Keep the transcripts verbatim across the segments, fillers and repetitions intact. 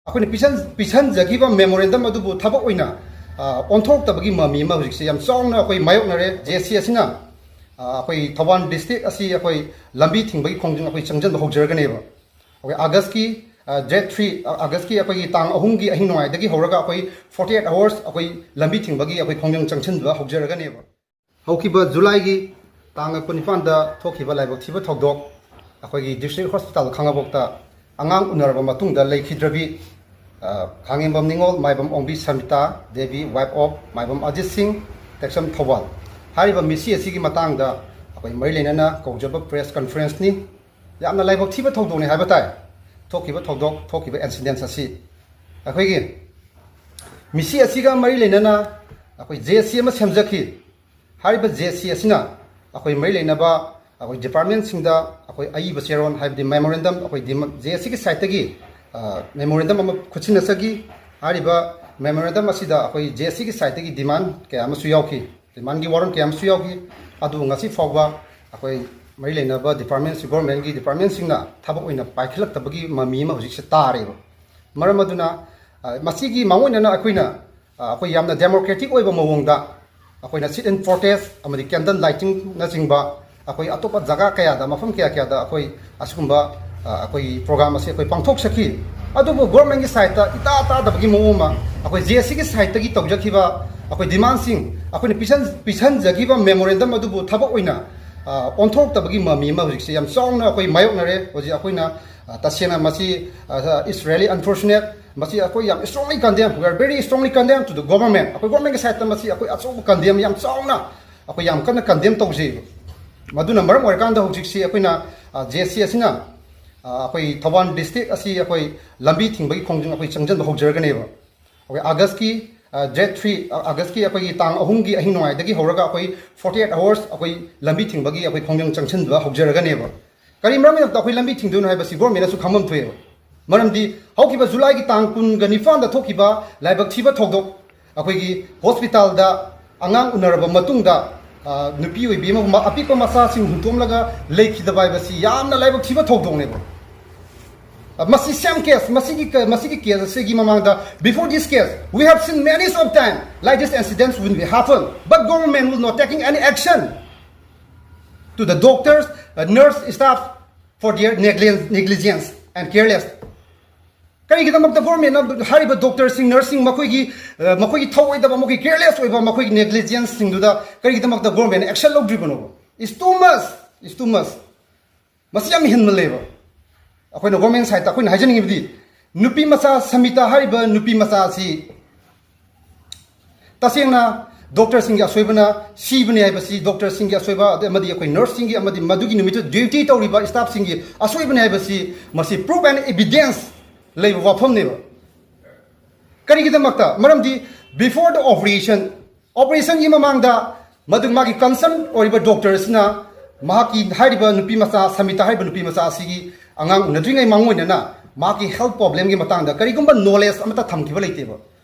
ꯑꯩꯈꯣꯏꯅ ꯄꯤꯁꯟ ꯄꯤꯁꯟꯖꯈꯤꯕ ꯃꯦꯃꯣꯔꯦꯟꯗꯝ ꯑꯗꯨꯕꯨ ꯊꯕꯛ ꯑꯣꯏꯅ ꯑ, ꯑꯣꯟꯊꯣꯔꯛꯇꯕꯒꯤ ꯃꯃꯤ ꯑꯃ ꯍꯧꯖꯤꯛꯁꯦ ꯌꯥꯝ ꯆꯥꯎꯅ ꯑꯩꯈꯣꯏ ꯃꯥꯌꯣꯛꯅꯔꯦ꯫ ꯖꯦ ꯑꯦꯁ ꯁꯤ ꯑꯁꯤꯅ ꯑ, ꯑꯩꯈꯣꯏ ꯊꯧꯕꯥꯜ ꯗꯤꯁꯇ꯭ꯔꯤꯛ ꯑꯁꯤ ꯑꯩꯈꯣꯏ ꯂꯝꯕꯤ ꯊꯤꯡꯕꯒꯤ ꯈꯣꯡꯖꯪ ꯑꯩꯈꯣꯏ ꯆꯪꯁꯤꯟꯕ ꯍꯧꯖꯔꯒꯅꯦꯕ꯫ ꯑꯩꯈꯣꯏ ꯑꯥꯒꯁꯀꯤ ꯗꯦꯠ ꯊ꯭ꯔꯤ, ꯑꯥꯒꯁꯀꯤ ꯑꯩꯈꯣꯏꯒꯤ ꯇꯥꯡ ꯑꯍꯨꯝꯒꯤ ꯑꯍꯤꯡ ꯅꯣꯡꯌꯥꯏꯗꯒꯤ ꯍꯧꯔꯒ ꯑꯩꯈꯣꯏ ꯐꯣꯔꯇꯤ ꯑꯩꯠ ꯑꯋꯥꯔꯁ ꯑꯩꯈꯣꯏ ꯂꯝꯕꯤ ꯊꯤꯡꯕꯒꯤ ꯑꯩꯈꯣꯏ ꯈꯣꯡꯖꯪ ꯆꯪꯁꯤꯟꯕ ꯍꯧꯖꯔꯒꯅꯦꯕ꯫ ꯍꯧꯈꯤꯕ ꯖꯨꯂꯥꯏꯒꯤ ꯇꯥꯡ ꯀꯨꯟꯅꯤꯄꯥꯟꯗ ꯊꯣꯛꯈꯤꯕ ꯂꯥꯏꯕꯛ ꯊꯤꯕ ꯊꯧꯗꯣꯛ, ꯑꯩꯈꯣꯏꯒꯤ ꯗꯤꯁꯇ꯭ꯔꯤꯛ ꯍꯣꯁꯄꯤꯇꯥꯜ ꯈꯥꯉꯕꯣꯛꯇ ꯑꯉꯥꯡ ꯎꯅꯔꯕ ꯃꯇꯨꯡꯗ ꯂꯩꯈꯤꯗ꯭ꯔꯕꯤ, ꯑ, ꯈꯥꯉꯦꯝꯕꯝ ꯅꯤꯉꯣꯜ, ꯃꯥꯏꯕꯝ ꯑꯣꯡꯕꯤ ꯁꯔꯃꯤꯇꯥ ꯗꯦꯕꯤ, wife of ꯃꯥꯏꯕꯝ ꯑꯖꯤꯠ ꯁꯤꯡ, ꯇꯦꯛꯁꯝ ꯊꯧꯕꯥꯜ, ꯍꯥꯏꯔꯤꯕ ꯃꯤꯁꯤ ꯑꯁꯤꯒꯤ ꯃꯇꯥꯡꯗ ꯑꯩꯈꯣꯏ ꯃꯔꯤ ꯂꯩꯅꯅ ꯀꯧꯖꯕ ꯄ꯭ꯔꯦꯁ ꯀꯟꯐ꯭ꯔꯦꯟꯁꯅꯤ꯫ ꯌꯥꯝꯅ ꯂꯥꯏꯕꯛ ꯊꯤꯕ ꯊꯧꯗꯣꯛꯅꯤ ꯍꯥꯏꯕ ꯇꯥꯏ꯫ ꯊꯣꯛꯈꯤꯕ ꯊꯧꯗꯣꯛ, ꯊꯣꯛꯈꯤꯕ ꯏꯟꯁꯤꯗꯦꯟꯁ ꯑꯁꯤ ꯑꯩꯈꯣꯏꯒꯤ ꯃꯤꯁꯤ ꯑꯁꯤꯒ ꯃꯔꯤ ꯂꯩꯅꯅ ꯑꯩꯈꯣꯏ ꯖꯦ ꯑꯦꯁ ꯁꯤ ꯑꯃ ꯁꯦꯝꯖꯈꯤ꯫ ꯍꯥꯏꯔꯤꯕ ꯖꯦ ꯑꯦꯁ ꯁꯤ ꯑꯁꯤꯅ ꯑꯩꯈꯣꯏ ꯃꯔꯤ ꯂꯩꯅꯕ ꯑꯩꯈꯣꯏ ꯗꯤꯄꯥꯔꯠꯃꯦꯟꯁꯤꯡꯗ ꯑꯩꯈꯣꯏ ꯑꯏꯕ ꯆꯦꯔꯣꯜ, ꯍꯥꯏꯕꯗꯤ ꯃꯦꯃꯣꯔꯦꯟꯗꯝ, ꯑꯩꯈꯣꯏ ꯖꯦ ꯑꯦꯁ ꯁꯤꯒꯤ ꯁꯥꯏꯠꯇꯒꯤ ꯃꯦꯃꯣꯔꯦꯟꯗꯝ ꯑꯃ ꯈꯨꯠꯁꯤꯟꯅꯖꯈꯤ꯫ ꯍꯥꯏꯔꯤꯕ ꯃꯦꯃꯣꯔꯦꯟꯗꯝ ꯑꯁꯤꯗ ꯑꯩꯈꯣꯏ ꯖꯦ ꯑꯦꯁ ꯁꯤꯒꯤ ꯁꯥꯏꯠꯇꯒꯤ ꯗꯤꯃꯥꯟ ꯀꯌꯥ ꯑꯃꯁꯨ ꯌꯥꯎꯈꯤ, ꯗꯤꯃꯥꯟꯒꯤ ꯋꯥꯔꯣꯜ ꯀꯌꯥ ꯑꯃꯁꯨ ꯌꯥꯎꯈꯤ꯫ ꯑꯗꯨꯕꯨ ꯉꯁꯤ ꯐꯥꯎꯕ ꯑꯩꯈꯣꯏ ꯃꯔꯤ ꯂꯩꯅꯕ ꯗꯤꯄꯥꯔꯠꯃꯦꯟꯁꯤꯡ, ꯒꯣꯔꯃꯦꯟꯒꯤ ꯗꯤꯄꯥꯔꯠꯃꯦꯟꯁꯤꯡꯅ ꯊꯕꯛ ꯑꯣꯏꯅ ꯄꯥꯏꯈꯠꯂꯛꯇꯕꯒꯤ ꯃꯃꯤ ꯑꯃ ꯍꯧꯖꯤꯛꯁꯦ ꯇꯥꯔꯦꯕ꯫ ꯃꯔꯝ ꯑꯗꯨꯅ, ꯑ, ꯃꯁꯤꯒꯤ ꯃꯥꯡꯑꯣꯏꯅꯅ ꯑꯩꯈꯣꯏꯅ, ꯑ, ꯑꯩꯈꯣꯏ ꯌꯥꯝꯅ ꯗꯦꯃꯣꯀ꯭ꯔꯦꯇꯤꯛ ꯑꯣꯏꯕ ꯃꯑꯣꯡꯗ ꯑꯩꯈꯣꯏꯅ sit-in protest ꯑꯃꯗꯤ candle lightingꯅꯆꯤꯡꯕ ꯑꯩꯈꯣꯏ ꯑꯇꯣꯞꯄ ꯖꯒꯥ ꯀꯌꯥꯗ, ꯃꯐꯝ ꯀꯌꯥ ꯀꯌꯥꯗ ꯑꯩꯈꯣꯏ ꯑꯁꯤꯒꯨꯝꯕ, ꯑ, ꯑꯩꯈꯣꯏꯒꯤ ꯄ꯭ꯔꯣꯒ꯭ꯔꯥꯝ ꯑꯁꯤ ꯑꯩꯈꯣꯏ ꯄꯥꯡꯊꯣꯛꯆꯈꯤ꯫ ꯑꯗꯨꯕꯨ ꯒꯣꯔꯃꯦꯟꯒꯤ ꯁꯥꯏꯠꯇ ꯏꯇꯥ ꯇꯥꯗꯕꯒꯤ ꯃꯑꯣꯡ ꯑꯃ, ꯑꯩꯈꯣꯏ ꯖꯦ ꯑꯦꯁ ꯁꯤꯒꯤ ꯁꯥꯏꯠꯇꯒꯤ ꯇꯧꯖꯈꯤꯕ ꯑꯩꯈꯣꯏ ꯗꯤꯃꯥꯟꯁꯤꯡ, ꯑꯩꯈꯣꯏꯅ ꯄꯤꯁꯟ-, ꯄꯤꯁꯟꯖꯈꯤꯕ ꯃꯦꯃꯣꯔꯦꯟꯗꯝ ꯑꯗꯨꯕꯨ ꯊꯕꯛ ꯑꯣꯏꯅ, ꯑ, ꯑꯣꯟꯊꯣꯔꯛꯇꯕꯒꯤ ꯃꯃꯤ ꯑꯃ ꯍꯧꯖꯤꯛꯁꯦ ꯌꯥꯝ ꯆꯥꯎꯅ ꯑꯩꯈꯣꯏ ꯃꯥꯌꯣꯛꯅꯔꯦ꯫ ꯍꯧꯖꯤꯛ ꯑꯩꯈꯣꯏꯅ, ꯑ, ꯇꯁꯦꯡꯅ ꯃꯁꯤ, ꯑ, it's really unfortunate꯫ ꯃꯁꯤ ꯑꯩꯈꯣꯏ ꯌꯥꯝ strongly condemn, we are very strongly condemn to the government꯫ ꯑꯩꯈꯣꯏ ꯒꯣꯔꯃꯦꯟꯒꯤ ꯁꯥꯏꯠꯇ ꯃꯁꯤ ꯑꯩꯈꯣꯏ ꯑꯆꯧꯕ ꯀꯟꯗꯦꯝ ꯌꯥꯝ ꯆꯥꯎꯅ ꯑꯩꯈꯣꯏ ꯌꯥꯝ ꯀꯟꯅ ꯀꯟꯗꯦꯝ ꯇꯧꯖꯩꯕ꯫ ꯃꯗꯨꯅ ꯃꯔꯝ ꯑꯣꯏꯔꯀꯥꯟꯗ ꯍꯧꯖꯤꯛꯁꯤ ꯑꯩꯈꯣꯏꯅ, ꯑ, ꯖꯦ ꯑꯦꯁ ꯁꯤ ꯑꯁꯤꯅ, ꯑ, ꯑꯩꯈꯣꯏ ꯊꯧꯕꯥꯜ ꯗꯤꯁꯇ꯭ꯔꯤꯛ ꯑꯁꯤ ꯑꯩꯈꯣꯏ ꯂꯝꯕꯤ ꯊꯤꯡꯕꯒꯤ ꯈꯣꯡꯖꯪ ꯑꯩꯈꯣꯏ ꯆꯪꯁꯤꯟꯕ ꯍꯧꯖꯔꯒꯅꯦꯕ꯫ ꯑꯩꯈꯣꯏ ꯑꯥꯒꯁꯀꯤ, ꯑ, ꯗꯦꯠ ꯊ꯭ꯔꯤ, ꯑ, ꯑꯥꯒꯁꯀꯤ ꯑꯩꯈꯣꯏꯒꯤ ꯇꯥꯡ ꯑꯍꯨꯝꯒꯤ ꯑꯍꯤꯡ ꯅꯣꯡꯌꯥꯏꯗꯒꯤ ꯍꯧꯔꯒ ꯑꯩꯈꯣꯏ ꯐꯣꯔꯇꯤ ꯑꯩꯠ ꯑꯋꯥꯔꯁ ꯑꯩꯈꯣꯏ ꯂꯝꯕꯤ ꯊꯤꯡꯕꯒꯤ ꯑꯩꯈꯣꯏ ꯈꯣꯡꯖꯪ ꯆꯪꯁꯤꯟꯕ ꯍꯧꯖꯔꯒꯅꯦꯕ꯫ ꯀꯔꯤ ꯃꯔꯝꯒꯤꯗꯃꯛꯇ ꯑꯩꯈꯣꯏ ꯂꯝꯕꯤ ꯊꯤꯡꯗꯣꯏꯅꯣ ꯍꯥꯏꯕꯁꯤ ꯒꯣꯔꯃꯦꯟꯅꯁꯨ ꯈꯪꯐꯝ ꯊꯣꯛꯑꯦꯕ꯫ ꯃꯔꯝꯗꯤ ꯍꯧꯈꯤꯕ ꯖꯨꯂꯥꯏꯒꯤ ꯇꯥꯡ ꯀꯨꯟꯒ ꯅꯤꯄꯥꯟꯗ ꯊꯣꯛꯈꯤꯕ ꯂꯥꯏꯕꯛ ꯊꯤꯕ ꯊꯧꯗꯣꯛ, ꯑꯩꯈꯣꯏꯒꯤ ꯍꯣꯁꯄꯤꯇꯥꯜꯗ ꯑꯉꯥꯡ ꯎꯅꯔꯕ ꯃꯇꯨꯡꯗ, ꯑ, ꯅꯨꯄꯤ ꯑꯣꯏꯕꯤ ꯑꯃꯒꯨꯝꯕ ꯑꯄꯤꯛꯄ ꯃꯆꯥꯁꯤꯡ ꯍꯨꯟꯇꯣꯛꯂꯒ ꯂꯩꯈꯤꯗꯕ ꯍꯥꯏꯕꯁꯤ ꯌꯥꯝꯅ ꯂꯥꯏꯕꯛ ꯊꯤꯕ ꯊꯧꯗꯣꯛꯅꯦꯕ꯫ ꯃꯁꯤ same case, ꯃꯁꯤꯒꯤ ꯃꯁꯤꯒꯤ case ꯑꯁꯤꯒꯤ ꯃꯃꯥꯡꯗ, before this case we have seen many of time like this incidents will be happen, but government will not taking any action to the doctors, uh, nurse staff for their negligence, negligence and careless. ꯀꯔꯤꯒꯤꯗꯃꯛꯇ ꯒꯣꯔꯃꯦꯟꯅ ꯍꯥꯏꯔꯤꯕ ꯗꯣꯛꯇꯔꯁꯤꯡ, ꯅꯔꯁꯁꯤꯡ, ꯃꯈꯣꯏꯒꯤ ꯃꯈꯣꯏꯒꯤ ꯊꯧꯑꯣꯏꯗꯕ, ꯃꯈꯣꯏꯒꯤ careless ꯑꯣꯏꯕ, ꯃꯈꯣꯏꯒꯤ ꯅꯦꯒ꯭ꯂꯤꯖꯦꯟꯁꯁꯤꯡꯗꯨꯗ ꯀꯔꯤꯒꯤꯗꯃꯛꯇ ꯒꯣꯔꯃꯦꯟꯅ action ꯂꯧꯗ꯭ꯔꯤꯕꯅꯣ? It's too much, it's too much. ꯃꯁꯤ ꯌꯥꯝ ꯍꯦꯟꯃꯜꯂꯦꯕ꯫ ꯑꯩꯈꯣꯏꯅ ꯒꯣꯔꯃꯦꯟ ꯁꯥꯏꯠꯇ ꯑꯩꯈꯣꯏꯅ ꯍꯥꯏꯖꯅꯤꯡꯉꯤꯕꯗꯤ, ꯅꯨꯄꯤ ꯃꯆꯥ ꯁꯃꯤꯇꯥ ꯍꯥꯏꯔꯤꯕ ꯅꯨꯄꯤ ꯃꯆꯥ ꯑꯁꯤ ꯇꯁꯦꯡꯅ ꯗꯣꯛꯇꯔꯁꯤꯡꯒꯤ ꯑꯁꯣꯏꯕꯅ ꯁꯤꯕꯅꯤ ꯍꯥꯏꯕꯁꯤ, ꯗꯣꯛꯇꯔꯁꯤꯡꯒꯤ ꯑꯁꯣꯏꯕ, ꯑꯗꯩ ꯑꯃꯗꯤ ꯑꯩꯈꯣꯏ ꯅꯔꯁꯁꯤꯡꯒꯤ ꯑꯃꯗꯤ ꯃꯗꯨꯒꯤ ꯅꯨꯃꯤꯠꯇꯨ ꯗ꯭ꯌꯨꯇꯤ ꯇꯧꯔꯤꯕ ꯁ꯭ꯇꯥꯐꯁꯤꯡꯒꯤ ꯑꯁꯣꯏꯕꯅꯤ ꯍꯥꯏꯕꯁꯤ, ꯃꯁꯤ proof and evidence ꯂꯩꯕ ꯋꯥꯐꯝꯅꯦꯕ꯫ ꯀꯔꯤꯒꯤꯗꯃꯛꯇ? ꯃꯔꯝꯗꯤ before the operation, operationꯒꯤ ꯃꯃꯥꯡꯗ ꯃꯗꯨ ꯃꯥꯒꯤ concern ꯑꯣꯏꯔꯤꯕ ꯗꯣꯛꯇꯔ ꯑꯁꯤꯅ ꯃꯍꯥꯛꯀꯤ ꯍꯥꯏꯔꯤꯕ ꯅꯨꯄꯤ ꯃꯆꯥ, ꯁꯃꯤꯇꯥ ꯍꯥꯏꯔꯤꯕ ꯅꯨꯄꯤ ꯃꯆꯥ ꯑꯁꯤꯒꯤ ꯑꯉꯥꯡ ꯎꯅꯗ꯭ꯔꯤꯉꯩ ꯃꯥꯡꯑꯣꯏꯅꯅ ꯃꯍꯥꯛꯀꯤ health problemꯒꯤ ꯃꯇꯥꯡꯗ ꯀꯔꯤꯒꯨꯝꯕ knowledge ꯑꯃꯠꯇ ꯊꯝꯈꯤꯕ ꯂꯩꯇꯦꯕ꯫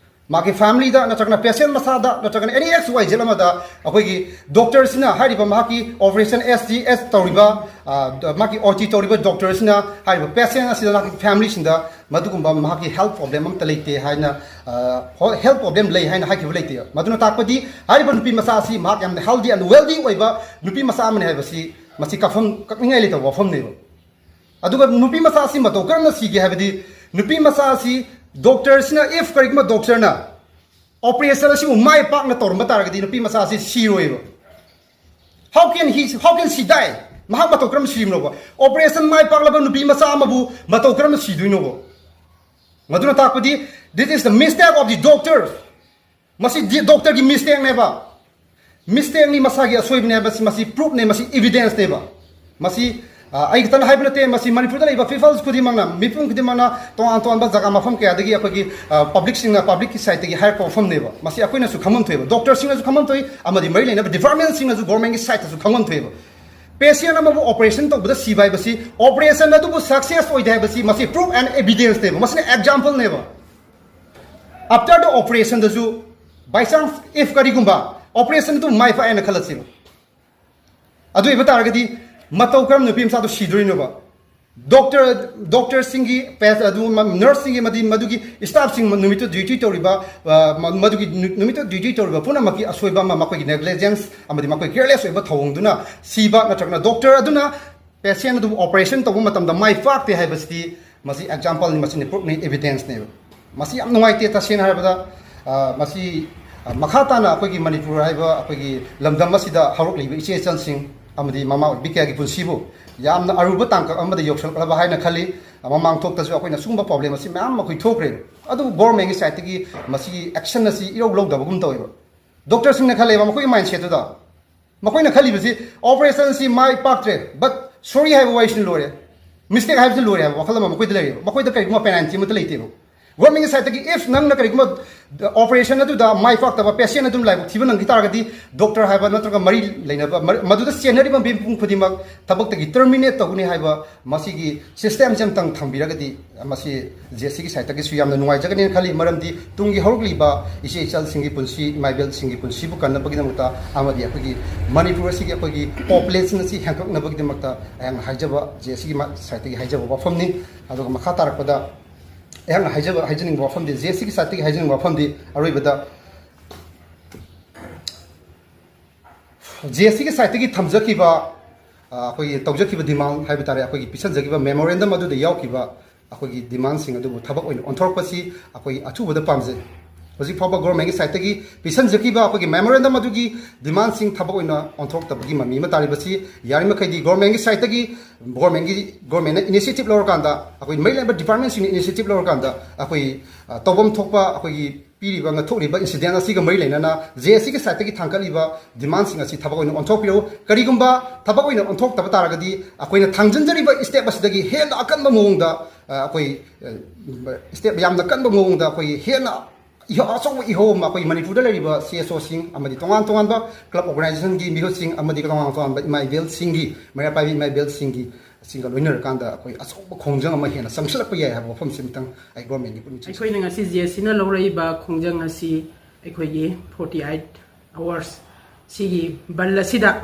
ꯃꯥꯒꯤ familyꯗ ꯅꯠꯇ꯭ꯔꯒꯅ patient ꯃꯁꯥꯗ ꯅꯠꯇ꯭ꯔꯒꯅ any X Y Z ꯑꯃꯗ ꯑꯩꯈꯣꯏꯒꯤ ꯗꯣꯛꯇꯔꯁꯤꯅ ꯍꯥꯏꯔꯤꯕ ꯃꯍꯥꯛꯀꯤ operation S T S ꯇꯧꯔꯤꯕ, ꯑ, ꯃꯥꯒꯤ O T ꯇꯧꯔꯤꯕ ꯗꯣꯛꯇꯔꯁꯤꯅ ꯍꯥꯏꯔꯤꯕ patient ꯑꯁꯤꯗ ꯃꯍꯥꯛꯀꯤ familyꯁꯤꯡꯗ ꯃꯗꯨꯒꯨꯝꯕ ꯃꯍꯥꯛꯀꯤ health problem ꯑꯃꯠꯇ ꯂꯩꯇꯦ ꯍꯥꯏꯅ, ꯑ, ꯍꯣ-, health problem ꯂꯩ ꯍꯥꯏꯅ ꯍꯥꯏꯈꯤꯕ ꯂꯩꯇꯦ꯫ ꯃꯗꯨꯅ ꯇꯥꯛꯄꯗꯤ ꯍꯥꯏꯔꯤꯕ ꯅꯨꯄꯤ ꯃꯆꯥ ꯑꯁꯤ ꯃꯍꯥꯛ ꯌꯥꯝꯅ healthy and wealthy ꯑꯣꯏꯕ ꯅꯨꯄꯤ ꯃꯆꯥ ꯑꯃꯅꯤ ꯍꯥꯏꯕꯁꯤ ꯃꯁꯤ ꯀꯥꯐꯝ ꯀꯛꯅꯤꯡꯉꯥꯏ ꯂꯩꯇꯕ ꯋꯥꯐꯝꯅꯦꯕ꯫ ꯑꯗꯨꯒ ꯅꯨꯄꯤ ꯃꯆꯥ ꯑꯁꯤ ꯃꯇꯧ ꯀꯔꯝꯅ ꯁꯤꯒꯦ ꯍꯥꯏꯕꯗꯤ, ꯅꯨꯄꯤ ꯃꯆꯥ ꯑꯁꯤ ꯗꯣꯛꯇꯔꯁꯤꯅ, if ꯀꯔꯤꯒꯨꯝꯕ ꯗꯣꯛꯇꯔꯅ operation ꯑꯁꯤꯕꯨ ꯃꯥꯏ ꯄꯥꯛꯅ ꯇꯧꯔꯝꯕ ꯇꯥꯔꯒꯗꯤ ꯅꯨꯄꯤ ꯃꯆꯥ ꯑꯁꯤ ꯁꯤꯔꯣꯏꯕ꯫ How can he, how can she die? ꯃꯍꯥꯛ ꯃꯇꯧ ꯀꯔꯝꯅ ꯁꯤꯔꯤꯕꯅꯣꯕ? Operation ꯃꯥꯏ ꯄꯥꯛꯂꯕ ꯅꯨꯄꯤ ꯃꯆꯥ ꯑꯃꯕꯨ ꯃꯇꯧ ꯀꯔꯝꯅ ꯁꯤꯗꯣꯏꯅꯣꯕ? ꯃꯗꯨꯅ ꯇꯥꯛꯄꯗꯤ, this is the mistake of the doctors. ꯃꯁꯤ ꯗꯤ-, ꯗꯣꯛꯇꯔꯒꯤ mistakeꯅꯦꯕ꯫ Mistakeꯅꯤ, ꯃꯁꯥꯒꯤ ꯑꯁꯣꯏꯕꯅꯦ ꯍꯥꯏꯕꯁꯤ ꯃꯁꯤ proofꯅꯦ, ꯃꯁꯤ evidenceꯅꯦꯕ꯫ ꯃꯁꯤ, ꯑ, ꯑꯩ ꯈꯛꯇꯅ ꯍꯥꯏꯕ ꯅꯠꯇꯦ, ꯃꯁꯤ ꯃꯅꯤꯄꯨꯔꯗ ꯂꯩꯕ peoples ꯈꯨꯗꯤꯡꯃꯛꯅ, ꯃꯤꯄꯨꯝ ꯈꯨꯗꯤꯡꯃꯛꯅ ꯇꯣꯉꯥꯟ ꯇꯣꯉꯥꯟꯕ ꯖꯒꯥ ꯃꯐꯝ ꯀꯌꯥꯗꯒꯤ ꯑꯩꯈꯣꯏꯒꯤ, ꯑ, publicꯁꯤꯡꯅ, publicꯀꯤ sideꯇꯒꯤ ꯍꯥꯏꯔꯛꯄ ꯋꯥꯐꯝꯅꯦꯕ꯫ ꯃꯁꯤ ꯑꯩꯈꯣꯏꯅꯁꯨ ꯈꯪꯐꯝ ꯊꯣꯛꯑꯦꯕ, ꯗꯣꯛꯇꯔꯁꯤꯡꯅꯁꯨ ꯈꯪꯐꯝ ꯊꯣꯛꯏ, ꯑꯃꯗꯤ ꯃꯔꯤ ꯂꯩꯅꯕ departmentꯁꯤꯡꯅꯁꯨ governmentꯀꯤ sideꯇꯁꯨ ꯈꯪꯐꯝ ꯊꯣꯛꯑꯦꯕ꯫ Patient ꯑꯃꯕꯨ operation ꯇꯧꯕꯗ ꯁꯤꯕ ꯍꯥꯏꯕꯁꯤ operation ꯑꯗꯨꯕꯨ success ꯑꯣꯏꯗꯦ ꯍꯥꯏꯕꯁꯤ ꯃꯁꯤ proof and evidenceꯅꯦꯕ, ꯃꯁꯤꯅ exampleꯅꯦꯕ꯫ After the operationꯗꯁꯨ by chance if ꯀꯔꯤꯒꯨꯝꯕ operation ꯑꯗꯨ ꯃꯥꯏ ꯄꯥꯛꯑꯦꯅ ꯈꯜꯂꯁꯦꯕ, ꯑꯗꯨ ꯑꯣꯏꯕ ꯇꯥꯔꯒꯗꯤ ꯃꯇꯧ ꯀꯔꯝꯅ ꯅꯨꯄꯤ ꯃꯆꯥꯗꯣ ꯁꯤꯗꯣꯔꯤꯅꯣꯕ? ꯗꯣꯛꯇꯔ ꯗꯣꯛꯇꯔꯁꯤꯡꯒꯤ ꯄꯦꯁ ꯑꯗꯨ ꯅꯔꯁꯁꯤꯡꯒꯤ ꯑꯃꯗꯤ ꯃꯗꯨꯒꯤ ꯁ꯭ꯇꯥꯐꯁꯤꯡ ꯅꯨꯃꯤꯠꯇꯨ ꯗ꯭ꯌꯨꯇꯤ ꯇꯧꯔꯤꯕ, ꯑ, ꯃ- ꯃꯗꯨꯒꯤ ꯅꯨ- ꯅꯨꯃꯤꯠꯇꯨ ꯗ꯭ꯌꯨꯇꯤ ꯇꯧꯔꯤꯕ ꯄꯨꯝꯅꯃꯛꯀꯤ ꯑꯁꯣꯏꯕ ꯑꯃ, ꯃꯈꯣꯏꯒꯤ ꯅꯦꯒꯂꯤꯖꯦꯟꯁ ꯑꯃꯗꯤ ꯃꯈꯣꯏ ꯀꯦꯌꯔꯂꯦꯁ ꯑꯣꯏꯕ ꯊꯧꯑꯣꯡꯗꯨꯅ ꯁꯤꯕ, ꯅꯠꯇ꯭ꯔꯒꯅ ꯗꯣꯛꯇꯔ ꯑꯗꯨꯅ ꯄꯦꯁꯦꯟ ꯑꯗꯨꯕꯨ ꯑꯣꯄꯔꯦꯁꯟ ꯇꯧꯕ ꯃꯇꯝꯗ ꯃꯥꯏ ꯄꯥꯛꯇꯦ ꯍꯥꯏꯕꯁꯤꯗꯤ ꯃꯁꯤ ꯑꯦꯛꯖꯥꯝꯄꯜꯅꯤ, ꯃꯁꯤꯅ ꯄ꯭ꯔꯨꯐꯅꯤ, ꯑꯦꯚꯤꯗꯦꯟꯁꯅꯦꯕ꯫ ꯃꯁꯤ ꯌꯥꯝ ꯅꯨꯡꯉꯥꯏꯇꯦ꯫ ꯇꯁꯦꯡꯅ ꯍꯥꯏꯔꯕꯗ, ꯑ, ꯃꯁꯤ, ꯑ, ꯃꯈꯥ ꯇꯥꯅ ꯑꯩꯈꯣꯏꯒꯤ ꯃꯅꯤꯄꯨꯔ ꯍꯥꯏꯕ ꯑꯩꯈꯣꯏꯒꯤ ꯂꯝꯗꯝ ꯑꯁꯤꯗ ꯍꯧꯔꯛꯂꯤꯕ ꯏꯆꯦ ꯏꯆꯜꯁꯤꯡ ꯑꯃꯗꯤ ꯃꯃꯥ ꯑꯣꯏꯕꯤ ꯀꯌꯥꯒꯤ ꯄꯨꯟꯁꯤꯕꯨ ꯌꯥꯝꯅ ꯑꯔꯨꯕ ꯇꯥꯡꯀꯛ ꯑꯃꯗ ꯌꯧꯁꯤꯜꯂꯛꯂꯕ ꯍꯥꯏꯅ ꯈꯜꯂꯤ꯫ ꯃꯃꯥꯡ ꯊꯣꯛꯇꯁꯨ ꯑꯩꯈꯣꯏꯅ ꯁꯤꯒꯨꯝꯕ ꯄ꯭ꯔꯣꯕ꯭ꯂꯦꯝ ꯑꯁꯤ ꯃꯌꯥꯝ ꯑꯃ ꯑꯩꯈꯣꯏ ꯊꯣꯛꯈ꯭ꯔꯦ, ꯑꯗꯨꯕꯨ ꯒꯣꯔꯃꯦꯟꯒꯤ ꯁꯥꯏꯠꯇꯒꯤ ꯃꯁꯤꯒꯤ ꯑꯦꯛꯁꯟ ꯑꯁꯤ ꯏꯔꯧ ꯂꯧꯗꯕꯒꯨꯝ ꯇꯧꯋꯦꯕ꯫ ꯗꯣꯛꯇꯔꯁꯤꯡꯅ ꯈꯜꯂꯦꯕ, ꯃꯈꯣꯏꯒꯤ ꯃꯥꯏꯟꯁꯦꯠꯇꯨꯗ, ꯃꯈꯣꯏꯅ ꯈꯜꯂꯤꯕꯁꯤ ꯑꯣꯄꯔꯦꯁꯟꯁꯤ ꯃꯥꯏ ꯄꯥꯛꯇ꯭ꯔꯦ, ꯕꯠ ꯁꯣꯔꯤ ꯍꯥꯏꯕ ꯋꯥꯔꯤꯁꯤꯅ ꯂꯣꯏꯔꯦ, ꯃꯤꯁꯇꯦꯛ ꯍꯥꯏꯕꯁꯤ ꯂꯣꯏꯔꯦ ꯍꯥꯏꯕ ꯋꯥꯈꯜ ꯑꯃ ꯃꯈꯣꯏꯗ ꯂꯩꯔꯦꯕ꯫ ꯃꯈꯣꯏꯗ ꯀꯔꯤꯒꯨꯝꯕ ꯄꯦꯅꯥꯜꯇꯤ ꯑꯃꯠꯇ ꯂꯩꯇꯦꯕ꯫ ꯒꯣꯔꯃꯦꯟꯒꯤ ꯁꯥꯏꯠꯇꯒꯤ ꯏꯐ ꯅꯪꯅ ꯀꯔꯤꯒꯨꯝꯕ ꯑꯣꯄꯔꯦꯁꯟ ꯑꯗꯨꯗ ꯃꯥꯏ ꯄꯥꯛꯇꯕ ꯄꯦꯁꯦꯟ ꯑꯗꯨꯝ ꯂꯥꯏꯕꯛ ꯊꯤꯕ ꯅꯪꯈꯤ ꯇꯥꯔꯒꯗꯤ, ꯗꯣꯛꯇꯔ ꯍꯥꯏꯕ ꯅꯠꯇ꯭ꯔꯒ ꯃꯔꯤ ꯂꯩꯅꯕ ꯃꯔ- ꯃꯗꯨꯗ ꯆꯦꯟꯅꯔꯤꯕ ꯃꯤꯄꯨꯝ ꯈꯨꯗꯤꯡꯃꯛ ꯊꯕꯛꯇꯒꯤ ꯇꯔꯃꯤꯅꯦꯠ ꯇꯧꯒꯅꯤ ꯍꯥꯏꯕ ꯃꯁꯤꯒꯤ ꯁꯤꯁꯇꯦꯝꯁꯦ ꯑꯃꯇꯪ ꯊꯝꯕꯤꯔꯒꯗꯤ ꯃꯁꯤ ꯖꯦ ꯑꯦꯁ ꯁꯤꯒꯤ ꯁꯥꯏꯠꯇꯒꯤꯁꯨ ꯌꯥꯝꯅ ꯅꯨꯡꯉꯥꯏꯖꯒꯅꯤꯅ ꯈꯜꯂꯤ꯫ ꯃꯔꯝꯗꯤ ꯇꯨꯡꯒꯤ ꯍꯧꯔꯛꯂꯤꯕ ꯏꯆꯦ ꯏꯆꯜꯁꯤꯡꯒꯤ ꯄꯨꯟꯁꯤ, ꯏꯃꯥ ꯏꯕꯦꯜꯁꯤꯡꯒꯤ ꯄꯨꯟꯁꯤꯕꯨ ꯀꯟꯅꯕꯒꯤꯗꯃꯛꯇ ꯑꯃꯗꯤ ꯑꯩꯈꯣꯏꯒꯤ ꯃꯅꯤꯄꯨꯔ ꯑꯁꯤꯒꯤ ꯑꯩꯈꯣꯏꯒꯤ ꯄꯣꯄꯨꯂꯦꯁꯟ ꯑꯁꯤ ꯍꯦꯟꯒꯠꯅꯕꯒꯤꯗꯃꯛꯇ ꯑꯩꯍꯥꯛꯅ ꯍꯥꯏꯖꯕ, ꯖꯦ ꯑꯦꯁ ꯁꯤꯒꯤ ꯃꯥ- ꯁꯥꯏꯠꯇꯒꯤ ꯍꯥꯏꯖꯕ ꯋꯥꯐꯝꯅꯤ꯫ ꯑꯗꯨꯒ ꯃꯈꯥ ꯇꯥꯔꯛꯄꯗ ꯑꯩꯍꯥꯛꯅ ꯍꯥꯏꯖꯕ, ꯍꯥꯏꯖꯅꯤꯡꯕ ꯋꯥꯐꯝꯗꯤ, ꯖꯦ ꯑꯦꯁ ꯁꯤꯒꯤ ꯁꯥꯏꯠꯇꯒꯤ ꯍꯥꯏꯖꯅꯤꯡꯕ ꯋꯥꯐꯝꯗꯤ, ꯑꯔꯣꯏꯕꯗ ꯖꯦ ꯑꯦꯁ ꯁꯤꯒꯤ ꯁꯥꯏꯠꯇꯒꯤ ꯊꯝꯖꯈꯤꯕ, ꯑ, ꯑꯩꯈꯣꯏꯒꯤ ꯇꯧꯖꯈꯤꯕ ꯗꯤꯃꯥꯟ ꯍꯥꯏꯕ ꯇꯥꯔꯦ, ꯑꯩꯈꯣꯏꯒꯤ ꯄꯤꯁꯟꯖꯈꯤꯕ ꯃꯦꯃꯣꯔꯦꯟꯗꯝ ꯑꯗꯨꯗ ꯌꯥꯎꯈꯤꯕ ꯑꯩꯈꯣꯏꯒꯤ ꯗꯤꯃꯥꯟꯁꯤꯡ ꯑꯗꯨꯕꯨ ꯊꯕꯛ ꯑꯣꯏꯅ ꯑꯣꯟꯊꯣꯔꯛꯄꯁꯤ ꯑꯩꯈꯣꯏ ꯑꯊꯨꯕꯗ ꯄꯥꯝꯖꯩ꯫ ꯍꯧꯖꯤꯛ ꯐꯥꯎꯕ ꯒꯣꯔꯃꯦꯟꯒꯤ ꯁꯥꯏꯠꯇꯒꯤ ꯄꯤꯁꯟꯖꯈꯤꯕ ꯑꯩꯈꯣꯏꯒꯤ ꯃꯦꯃꯣꯔꯦꯟꯗꯝ ꯑꯗꯨꯒꯤ ꯗꯤꯃꯥꯟꯁꯤꯡ ꯊꯕꯛ ꯑꯣꯏꯅ ꯑꯣꯟꯊꯣꯔꯛꯇꯕꯒꯤ ꯃꯃꯤ ꯑꯃ ꯇꯥꯔꯤꯕꯁꯤ, ꯌꯥꯔꯤꯃꯈꯩꯗꯤ ꯒꯣꯔꯃꯦꯟꯒꯤ ꯁꯥꯏꯠꯇꯒꯤ, ꯒꯣꯔꯃꯦꯟꯒꯤ, ꯒꯣꯔꯃꯦꯟꯅ ꯏꯅꯤꯁꯤꯌꯦꯇꯤꯚ ꯂꯧꯔꯀꯥꯟꯗ, ꯑꯩꯈꯣꯏ ꯃꯔꯤ ꯂꯩꯅꯕ ꯗꯤꯄꯥꯔꯠꯃꯦꯟꯁꯤꯡꯅ ꯏꯅꯤꯁꯤꯌꯦꯇꯤꯚ ꯂꯧꯔꯀꯥꯟꯗ ꯑꯩꯈꯣꯏ, ꯑ, ꯇꯧꯐꯝ ꯊꯣꯛꯄ ꯑꯩꯈꯣꯏꯒꯤ ꯄꯤꯔꯤꯕ, ꯉꯥꯛꯊꯣꯛꯂꯤꯕ ꯏꯟꯁꯤꯗꯦꯟ ꯑꯁꯤꯒ ꯃꯔꯤ ꯂꯩꯅꯅ ꯖꯦ ꯑꯦꯁ ꯁꯤꯒꯤ ꯁꯥꯏꯠꯇꯒꯤ ꯊꯥꯡꯒꯠꯂꯤꯕ ꯗꯤꯃꯥꯟꯁꯤꯡ ꯑꯁꯤ ꯊꯕꯛ ꯑꯣꯏꯅ ꯑꯣꯟꯊꯣꯛꯄꯤꯔꯛꯎ꯫ ꯀꯔꯤꯒꯨꯝꯕ ꯊꯕꯛ ꯑꯣꯏꯅ ꯑꯣꯟꯊꯣꯛꯇꯕ ꯇꯥꯔꯒꯗꯤ ꯑꯩꯈꯣꯏꯅ ꯊꯥꯡꯖꯤꯟꯖꯔꯤꯕ ꯁ꯭ꯇꯦꯞ ꯑꯁꯤꯗꯒꯤ ꯍꯦꯟꯅ ꯑꯀꯟꯕ ꯃꯑꯣꯡꯗ, ꯑ, ꯑꯩꯈꯣꯏ, ꯑ, ꯁ꯭ꯇꯦꯞ ꯌꯥꯝꯅ ꯀꯟꯕ ꯃꯑꯣꯡꯗ ꯑꯩꯈꯣꯏ ꯍꯦꯟꯅ ꯏꯍꯧ-, ꯑꯆꯧꯕ ꯏꯍꯧ ꯑꯃ ꯑꯩꯈꯣꯏ ꯃꯅꯤꯄꯨꯔꯗ ꯂꯩꯔꯤꯕ ꯁꯤ ꯑꯦꯁ ꯑꯣꯁꯤꯡ ꯑꯃꯗꯤ ꯇꯣꯉꯥꯟ ꯇꯣꯉꯥꯟꯕ ꯀ꯭ꯂꯕ ꯑꯣꯔꯒꯅꯥꯏꯖꯦꯁꯟꯒꯤ ꯃꯤꯍꯨꯠꯁꯤꯡ ꯑꯃꯗꯤ ꯇꯣꯉꯥꯟ ꯇꯣꯉꯥꯟꯕ ꯏꯃꯥ ꯏꯕꯦꯜꯁꯤꯡꯒꯤ, ꯃꯩꯔꯥ ꯄꯥꯏꯕꯤ ꯏꯃꯥ ꯏꯕꯦꯜꯁꯤꯡꯒꯤ, ꯁꯤꯡꯒ ꯂꯣꯏꯅꯔꯀꯥꯟꯗ ꯑꯩꯈꯣꯏ ꯑꯆꯧꯕ ꯈꯣꯡꯖꯪ ꯑꯃ ꯍꯦꯟꯅ ꯆꯪꯁꯤꯜꯂꯛꯄ ꯌꯥꯏ ꯍꯥꯏꯕ ꯋꯥꯐꯝꯁꯤ ꯑꯃꯇꯪ ꯑꯩ ꯒꯣꯔꯃꯦꯟꯒꯤ ꯄꯨꯛꯅꯤꯡ ꯆꯤꯡꯁꯤꯟ- ꯑꯩꯈꯣꯏꯅ ꯉꯁꯤ ꯖꯦ ꯑꯦꯁ ꯁꯤꯅ ꯂꯧꯔꯛꯏꯕ ꯈꯣꯡꯖꯪ ꯑꯁꯤ ꯑꯩꯈꯣꯏꯒꯤ forty eight hours ꯁꯤꯒꯤ ꯕꯟ ꯑꯁꯤꯗ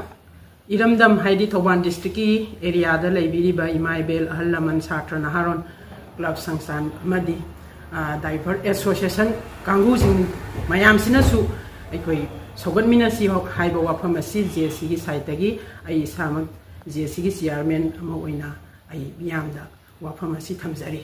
ꯏꯔꯝꯗꯝ ꯍꯥꯏꯗꯤ ꯊꯧꯕꯥꯜ ꯗꯤꯁꯇ꯭ꯔꯤꯛꯀꯤ ꯑꯦꯔꯤꯌꯥꯗ ꯂꯩꯕꯤꯔꯤꯕ ꯏꯃꯥ ꯏꯕꯦꯜ, ꯑꯍꯜ ꯂꯃꯟ, ꯁꯥꯇ꯭ꯔ, ꯅꯍꯥꯔꯣꯟ, ꯀ꯭ꯂꯕ, ꯁꯪꯁꯊꯥꯟ ꯑꯃꯗꯤ ꯗꯥꯏꯚꯔ ꯑꯦꯁꯣꯁꯤꯌꯦꯁꯟ ꯀꯥꯡꯕꯨꯁꯤꯡ ꯃꯌꯥꯝꯁꯤꯅꯁꯨ ꯑꯩꯈꯣꯏ ꯁꯧꯒꯠꯃꯤꯟꯅꯁꯤ ꯍꯥꯏꯕ ꯋꯥꯐꯝ ꯑꯁꯤ ꯖꯦ ꯑꯦ ꯁꯤꯒꯤ ꯁꯥꯏꯠꯇꯒꯤ ꯑꯩ ꯏꯁꯥꯃꯛ ꯖꯦ ꯑꯦ ꯁꯤꯒꯤ ꯆꯤꯌꯥꯔꯃꯦꯟ ꯑꯃ ꯑꯣꯏꯅ ꯑꯩ ꯃꯤꯌꯥꯝꯗ ꯋꯥꯐꯝ ꯑꯁꯤ ꯊꯝꯖꯔꯤ꯫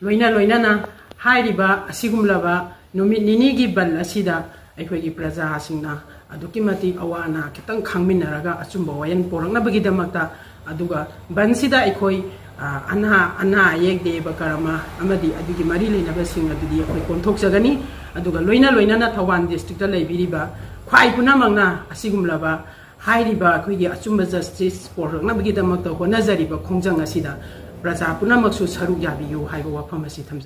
ꯂꯣꯏꯅ ꯂꯣꯏꯅꯅ ꯍꯥꯏꯔꯤꯕ ꯑꯁꯤꯒꯨꯝꯂꯕ ꯅꯨꯃꯤꯠ ꯅꯤꯅꯤꯒꯤ ꯕꯟ ꯑꯁꯤꯗ ꯑꯩꯈꯣꯏꯒꯤ ꯄ꯭ꯔꯖꯥꯁꯤꯡꯅ ꯑꯗꯨꯛꯀꯤ ꯃꯇꯤꯛ ꯑꯋꯥ ꯑꯅꯥ ꯈꯤꯇꯪ ꯈꯪꯃꯤꯟꯅꯔꯒ ꯑꯆꯨꯝꯕ ꯋꯥꯌꯦꯜ ꯄꯣꯔꯛꯅꯕꯒꯤꯗꯃꯛꯇ, ꯑꯗꯨꯒ ꯕꯟꯁꯤꯗ ꯑꯩꯈꯣꯏ, ꯑ, ꯑꯅꯥ, ꯑꯅꯥ ꯑꯌꯦꯛ, ꯗꯦꯕ ꯀꯔꯃ ꯑꯃꯗꯤ ꯑꯗꯨꯒꯤ ꯃꯔꯤ ꯂꯩꯅꯕꯁꯤꯡ ꯑꯗꯨꯗꯤ ꯑꯩꯈꯣꯏ ꯀꯣꯝꯊꯣꯛꯆꯒꯅꯤ꯫ ꯑꯗꯨꯒ ꯂꯣꯏꯅ ꯂꯣꯏꯅꯅ ꯊꯧꯕꯥꯜ ꯗꯤꯁꯇ꯭ꯔꯤꯛꯇ ꯂꯩꯕꯤꯔꯤꯕ ꯈ꯭ꯋꯥꯏ ꯄꯨꯝꯅꯃꯛꯅ ꯑꯁꯤꯒꯨꯝꯂꯕ ꯍꯥꯏꯔꯤꯕ ꯑꯩꯈꯣꯏꯒꯤ ꯑꯆꯨꯝꯕ ꯖꯁꯇꯤꯁ ꯄꯣꯔꯛꯅꯕꯒꯤꯗꯃꯛꯇ ꯍꯣꯠꯅꯖꯔꯤꯕ ꯈꯣꯡꯖꯪ ꯑꯁꯤꯗ ꯄ꯭ꯔꯖꯥ ꯄꯨꯝꯅꯃꯛꯁꯨ ꯁꯔꯨꯛ ꯌꯥꯕꯤꯌꯨ ꯍꯥꯏꯕ ꯋꯥꯐꯝ ꯑꯁꯤ ꯊꯝꯖꯒꯦ꯫